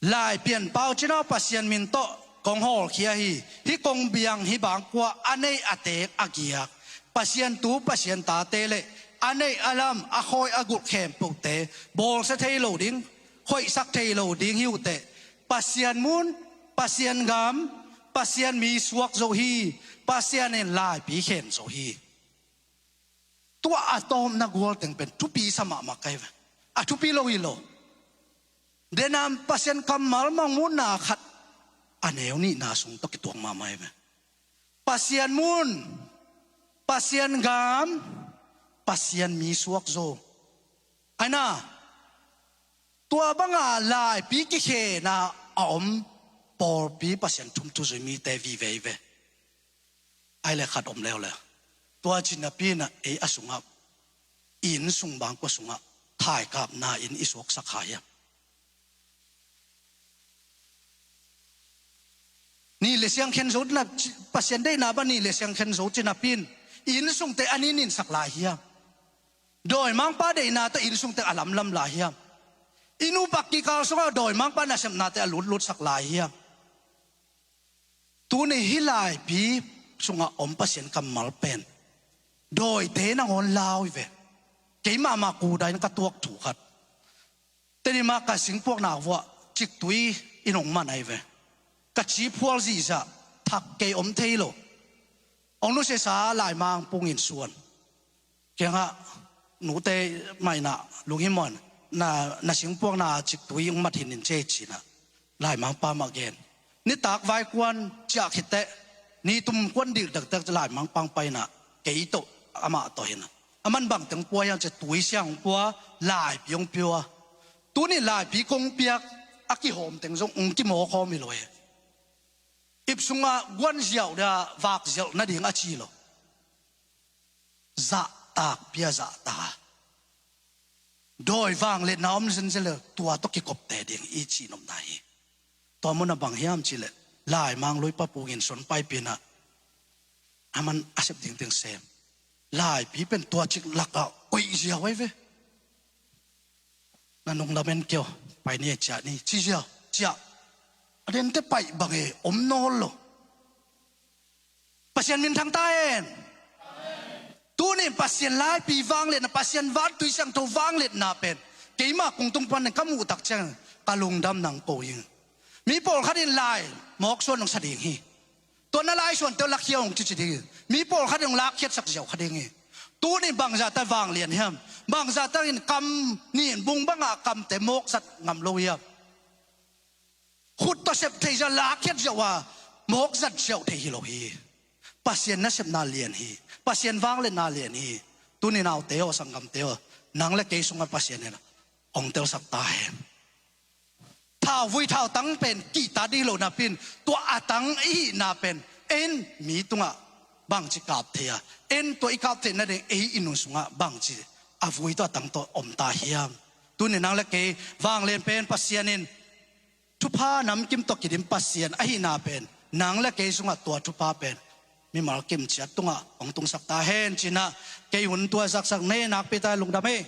Laipian Pau Cin Hau Pasian min tawh kong hawlkhia hi. Hih kong biang hih bangkua a neih a teek a giak Pasian tu Pasian tate le a neih a lam a khawi a gulh khempeuhte bawlsia thei lo ding, hoihsak thei lo ding hi uh teh, Pasian mun, Pasian gam, Pasian mi suak zo hi. Pasian in laipi khen zo hi. Tua a tawpna gual teng pen thupi sa mahmah ka hi ve. A thupi lo hi lo. Dena Pasian kammal mangmuhna khat a neu nihna sung tawh kituak mahmah hi ve. Pasian mun, Pasian gam, Pasian mi suak zo. Aina, tua banga laipi kikhena a om pawlpi Pasian thumthu zui mite vive hi ve. Ai le khat om leuleu. Tua ci napi inah ei a sungah, i inn sung bangkua sungah thaikapna in i suaksak kha hiam? Nih le siang khen zo, Pasian deihna bang nih le siang khen zo ci napi in i inn sungte a ninninsak lai hiam? Dawimangpa deihna tawh i inn sungte a lamlam lai hiam? I nupak kikal sungah dawimangpa nasepnate a lutlutsak lai hiam? Tuni hih laipi sungah om Pasian kammal pen dawite nangawn lau hi ve. Keimah mah kuda in ka tuak thu khat. Tedim ah ka singpuakna vuah ciktui in hong man ahi ve. Ka ci phual zihziah, thak kei om thei lo. Hong nusiasa laimang pungin suan. Kiangah, nute mah inah lunghimawh in, na, na singpuakna ciktui hong mat hi ning ci-in ah laimangpa mah gen. Nitak vaikuan ciah khit teh, nitum kuan dil dekdek laimangpa hong pai inah kei tawh amah tawh hi inah, aman bang teng pua hiam cih tui siang hong pua, laipi hong pia. Tuni laipi kong piak a kihawm teng zong hong kimawkhawm hi lo hi. Ip sungah guan ziau dia vak ziau nading a ci lo. Zahtak pia zahtak. Dawi vangliatna om zenzen le tua tawh kikopte ding i cih nopna hi. Tua munah bang hiam cih leh laimang lui papungin suan paipih inah aman a sep dingteng sem. Laipi pen tua cik lakah koih ziau ahi ve. Na nung lamen kio, pai ni e, ciah ni, ci ziau, ciah. A dente paih bang e, om nawn lo. Pasian minthang ta hen. Tuni Pasian laipi vangliatna, Pasian vantui siangtho vangliatna pen keimah kungtung pan ka muh tak ciang ka lungdam nang ko hi. Mi pawlkhat in lai mawksuan hong sa ding hi. Tua na laisuante uh lakhia hong cici ding hi. Mi pawlkhat in hong lakkhiatsak ziau kha ding hi. Tuni bangzahta vanglian hiam? Bangzahta in kam nin bung bangah kamte mawkzat ngam lo hiam? Khut tawh sep thei zia lakkhiat ziau a mawkzat ziau thei hi lo hi. Pasian nasepna lian hi. Pasian vangliatna lian hi. Tuni naute aw, sanggamte aw, nang le kei sungah Pasian in hong telsak ta hen. thauvui thautang pen kihta ding lo napi-in, tua a tang i hihna pen en mi tungah bangci kap thei a, en tua i kap theih nading ei i nun sungah bangci a vui tawh a tang tawh om ta hiam? Tuni nang le kei vanglian pen Pasian in thupha namkim tawh kidim Pasian ahihna pen nang le kei sungah tua thupha pen mimal kimciat tungah hong tungsak ta hen cinah kei hun tua zaksak nei nakpi ta lungdam ei.